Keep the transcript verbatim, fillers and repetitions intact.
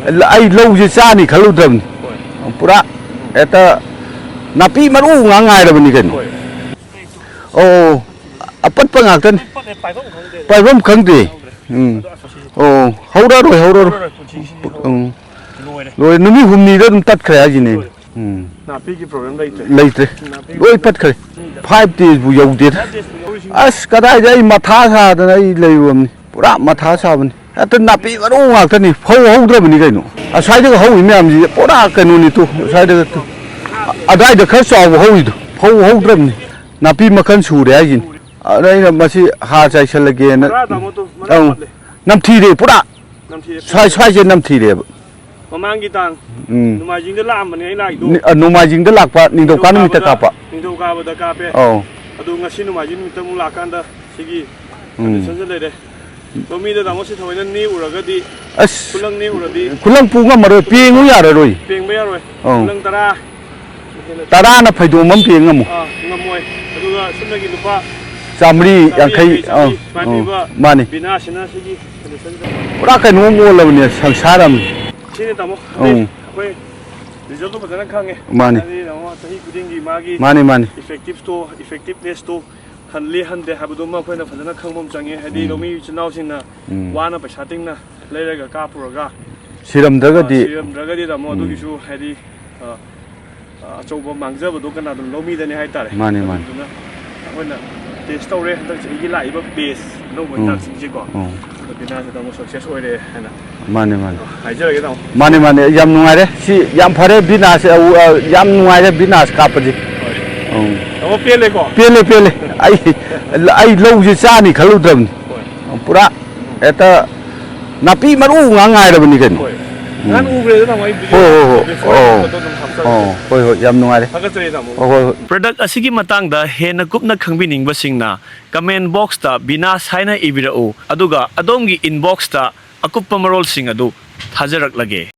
ꯑꯩ ꯂꯧꯁꯦ ꯆꯥꯅꯤ ꯈꯜꯂꯨꯗ꯭ꯔꯕꯅꯤ꯫ ꯄꯨꯔꯥ ꯍꯦꯛꯇ ꯅꯥꯄꯤ ꯃꯔꯨ ꯉꯥꯛ ꯉꯥꯏꯔꯕꯅꯤ ꯀꯩꯅꯣ꯫ ꯑꯧ, ꯑꯄꯠꯄ ꯉꯥꯛꯇꯅꯤ꯫ ꯄꯥꯏꯐꯝ ꯈꯪꯗꯦ꯫ ꯎꯝ꯫ ꯑꯣ, ꯍꯧꯔꯔꯣꯏ, ꯍꯧꯔꯔꯣꯏ꯫ ꯎꯝ꯫ ꯂꯣꯏꯔꯦ꯫ ꯅꯨꯃꯤꯠ ꯍꯨꯝꯅꯤꯗ ꯑꯗꯨꯝ ꯇꯠꯈ꯭ꯔꯦ ꯍꯥꯏꯁꯤꯅꯦ꯫ ꯎꯝ꯫ ꯅꯥꯄꯤꯒꯤ problem ꯂꯩꯇ꯭ꯔꯦ꯫ ꯂꯩꯇ꯭ꯔꯦ꯫ ꯅꯥꯄꯤꯒꯤ ꯂꯣꯏ ꯄꯠꯈ꯭ꯔꯦ꯫ Five days ꯄꯨ ꯌꯧꯗꯦꯗ꯫ Five days ꯄꯨ ꯌꯧꯔꯤꯁꯤꯅꯤ꯫ ꯑꯁ, ꯀꯗꯥꯏꯗ ꯑꯩ ꯃꯊꯥ ꯁꯥꯗꯅ ꯑꯩ ꯂꯩꯔꯨꯔꯕꯅꯤ꯫ ꯄꯨꯔꯥ ꯃꯊꯥ ꯁꯥꯕꯅꯤ꯫ ꯍꯦꯛꯇ ꯅꯥꯄꯤ ꯃꯔꯨ ꯉꯥꯛꯇꯅꯤ꯫ ꯐꯧ ꯍꯧꯗ꯭ꯔꯕꯅꯤ ꯀꯩꯅꯣ꯫ ꯑꯁ꯭ꯋꯥꯏꯗꯒ ꯍꯧꯔꯤ ꯃꯌꯥꯝꯁꯤ ꯄꯨꯔꯥ ꯀꯩꯅꯣꯅꯤ ꯇꯨ꯫ ꯑꯁ꯭ꯋꯥꯏꯗꯒ ꯇꯨ꯫ ꯑꯗꯥꯏꯗ ꯈꯔ ꯆꯥꯎꯕ ꯍꯧꯔꯤꯗꯣ꯫ ꯐꯧ ꯍꯧꯗ꯭ꯔꯕꯅꯤ꯫ ꯅꯥꯄꯤ ꯃꯈꯜ ꯁꯨꯔꯦ ꯍꯥꯏꯁꯤꯅꯤ꯫ ꯑꯗ ꯑꯩꯅ ꯃꯁꯤ ꯍꯥꯔ ꯆꯥꯏꯁꯜꯂꯒꯦꯅ꯫ ꯄꯨꯔꯥ ꯇꯥꯃꯣ ꯇꯨ, ꯃꯔꯥ ꯑꯧ꯫ ꯄꯠꯂꯦ꯫ ꯅꯝꯊꯤꯔꯦ ꯄꯨꯔꯥ꯫ ꯅꯝꯊꯤꯔꯦ꯫ ꯁ꯭ꯋꯥꯏ, ꯁ꯭ꯋꯥꯏꯁꯦ ꯅꯝꯊꯤꯔꯦꯕ꯫ ꯃꯃꯥꯡꯒꯤ ꯇꯥꯡ ꯎꯝ꯫ ꯅꯣꯡꯃꯥꯏꯖꯤꯡꯗ ꯂꯥꯛꯑꯝꯕꯅꯦ ꯑꯩ ꯂꯥꯛꯏꯗꯣ꯫ ꯅꯤ-, ꯑ, ꯅꯣꯡꯃꯥꯏꯖꯤꯡꯗ ꯂꯥꯛꯄ, ꯅꯤꯡꯊꯧꯀꯥ ꯅꯨꯃꯤꯠꯇ ꯅꯤꯡꯊꯧꯀꯥꯕꯗ, ꯀꯥꯞꯄ꯫ ꯅꯤꯡꯊꯧꯀꯥꯕꯗ ꯀꯥꯞꯄꯦ꯫ ꯑꯧ꯫ ꯑꯗꯨ ꯉꯁꯤ ꯅꯣꯡꯃꯥꯏꯖꯤꯡ ꯅꯨꯃꯤꯠꯇ ꯑꯃꯨꯛ ꯂꯥꯛꯀꯥꯟꯗ ꯁꯤꯒꯤ ꯎꯝ꯫ Conditionꯁꯦ ꯂꯩꯔꯦ꯫ ꯂꯧꯃꯤꯗ ꯇꯥꯃꯣ ꯁꯤ ꯊꯑꯣꯏꯅ ꯅꯦꯛꯎꯔꯒꯗꯤ, ꯑꯁ, ꯈꯨꯂꯪ ꯅꯦꯛꯎꯔꯗꯤ ꯈꯨꯂꯪ ꯄꯨ ꯉꯝꯃꯔꯣꯏ, ꯄꯦꯡꯉꯨ ꯌꯥꯔꯔꯣꯏ꯫ ꯄꯦꯡꯕ ꯌꯥꯔꯣꯏ꯫ ꯑꯧ꯫ ꯈꯨꯂꯪ ꯇꯔꯥ꯫ ꯇꯔꯥꯅ ꯐꯩꯗꯣꯝ ꯑꯃ ꯄꯦꯡ ꯉꯝꯃꯨ꯫ ꯑꯥ, ꯉꯝꯃꯣꯏ꯫ ꯑꯗꯨꯒ ꯁꯨꯞꯅꯒꯤ ꯂꯨꯄꯥ ꯆꯥꯝꯃꯔꯤ ꯌꯥꯡꯈꯩ, ꯆꯥꯝꯃꯔꯤ ꯌꯥꯡꯈꯩ, ꯑꯥ, ꯆꯥꯝꯃꯔꯤ ꯁꯨꯃꯥꯏꯅ ꯑꯥ, ꯄꯤꯕ ꯃꯥꯅꯤ꯫ ꯕꯤꯅꯥꯁꯤꯅ ꯁꯤꯒꯤ conditionꯁꯤꯗ꯫ ꯄꯨꯔꯥ ꯀꯩꯅꯣꯝ ꯑꯣꯜꯂꯕꯅꯦ ꯁꯪꯁꯥꯔ ꯑꯃ꯫ ꯁꯤꯅꯤ ꯇꯥꯃꯣ꯫ ꯑꯧ꯫ ꯑꯩꯈꯣꯏ resultꯇꯣ ꯐꯖꯅ ꯈꯪꯉꯦ꯫ ꯃꯥꯅꯤ꯫ ꯍꯥꯏꯗꯤ ꯇꯥꯃꯣ ꯆꯍꯤ ꯈꯨꯗꯤꯡꯒꯤ ꯃꯥꯒꯤ ꯃꯥꯅꯤ, ꯃꯥꯅꯤ꯫ Effectiveꯇꯣ, effectivenessꯇꯣ ꯍꯜꯂꯤ ꯍꯟꯗꯦ ꯍꯥꯏꯕꯗꯨꯃ ꯑꯩꯈꯣꯏꯅ ꯐꯖꯅ ꯈꯪꯕ ꯑꯃ ꯆꯪꯉꯦ꯫ ꯍꯥꯏꯗꯤ ꯎꯝ꯫ ꯂꯧꯃꯤ ꯏꯆꯤꯟ ꯏꯅꯥꯎꯁꯤꯡꯅ ꯎꯝ꯫ ꯋꯥꯅ ꯄꯩꯁꯥ ꯇꯤꯡꯅ ꯂꯩꯔꯒ ꯀꯥꯞꯄꯨꯔꯒ ꯁꯤꯔꯝꯗ꯭ꯔꯒꯗꯤ ꯑ, ꯁꯤꯔꯝꯗ꯭ꯔꯒꯗꯤ ꯇꯥꯃꯣ ꯎꯝ꯫ ꯑꯗꯨꯒꯤꯁꯨ ꯍꯥꯏꯗꯤ, ꯑ, ꯑ, ꯑꯆꯧꯕ ꯃꯥꯡꯖꯕꯗꯣ ꯀꯅꯥꯗꯣ ꯂꯧꯃꯤꯗꯅꯦ ꯍꯥꯏꯇꯥꯔꯦ꯫ ꯃꯥꯅꯦ, ꯃꯥꯅꯦ꯫ ꯑꯗꯨꯗꯨꯅ ꯑꯩꯈꯣꯏꯅ test ꯇꯧꯔꯦ ꯍꯟꯗꯛ ꯆꯍꯤꯒꯤ ꯂꯥꯛꯏꯕ batch ꯑꯅꯧꯕ ꯎꯝ꯫ ꯍꯤꯗꯥꯛꯁꯤꯡꯁꯦꯀꯣ꯫ ꯎꯝ꯫ ꯑꯗꯣ ꯕꯤꯅꯥꯁꯦ ꯇꯥꯃꯣ success ꯑꯣꯏꯔꯦ ꯍꯥꯏꯅ ꯃꯥꯅꯦ, ꯃꯥꯅꯦ꯫ ꯍꯥꯏꯖꯔꯒꯦ ꯇꯥꯃꯣ꯫ ꯃꯥꯅꯦ, ꯃꯥꯅꯦ꯫ ꯌꯥꯝ ꯅꯨꯡꯉꯥꯏꯔꯦ꯫ ꯁꯤ ꯌꯥꯝ ꯐꯔꯦ ꯕꯤꯅꯥꯁ, ꯑ, ꯑ, ꯌꯥꯝ ꯅꯨꯡꯉꯥꯏꯔꯦ ꯕꯤꯅꯥꯁ ꯀꯥꯞꯄꯁꯦ꯫ ꯍꯣꯏ꯫ ꯎꯝ꯫ ꯇꯥꯃꯣ ꯄꯦꯜꯂꯦꯀꯣ? ꯄꯦꯜꯂꯦ, ꯄꯦꯜꯂꯦ꯫ ꯑꯩ, ꯑꯩ ꯂꯧꯁꯦ ꯆꯥꯅꯤ ꯈꯜꯂꯨꯗ꯭ꯔꯕꯅꯤ꯫ ꯍꯣꯏ꯫ ꯄꯨꯔꯥ ꯍꯦꯛꯇ ꯅꯥꯄꯤ ꯃꯔꯨ ꯉꯥꯛ ꯉꯥꯏꯔꯕꯅꯤ ꯀꯩꯅꯣ꯫ ꯍꯣꯏ꯫ ꯎꯝ꯫ ꯅꯍꯥꯟ ꯎꯈ꯭ꯔꯦꯗ ꯇꯥꯃꯣ ꯑꯩ video ꯍꯣꯏ, ꯍꯣꯏ, ꯍꯣꯏ꯫ ꯄꯦꯁꯕꯨꯛꯇ ꯑꯣ꯫ ꯐꯣꯇꯣ ꯑꯗꯨꯝ ꯍꯥꯞꯆꯔꯛꯀꯦ꯫ ꯑꯣ, ꯍꯣꯏ, ꯍꯣꯏ, ꯌꯥꯝ ꯅꯨꯡꯉꯥꯏꯔꯦ꯫ ꯊꯥꯒꯠꯆꯔꯤ ꯇꯥꯃꯣ꯫ ꯍꯣꯏ, ꯍꯣꯏ, ꯍꯣꯏ꯫ Product ꯑꯁꯤꯒꯤ ꯃꯇꯥꯡꯗ ꯍꯦꯟꯅ ꯀꯨꯞꯅ ꯈꯪꯕꯤꯅꯤꯡꯕꯁꯤꯡꯅ comment boxꯇ ꯕꯤꯅꯥꯁ ꯍꯥꯏꯅ ꯏꯕꯤꯔꯛꯎ, ꯑꯗꯨꯒ ꯑꯗꯣꯝꯒꯤ inboxꯇ ꯑꯀꯨꯞꯄ ꯃꯔꯣꯜꯁꯤꯡ ꯑꯗꯨ ꯊꯥꯖꯔꯛꯂꯒꯦ꯫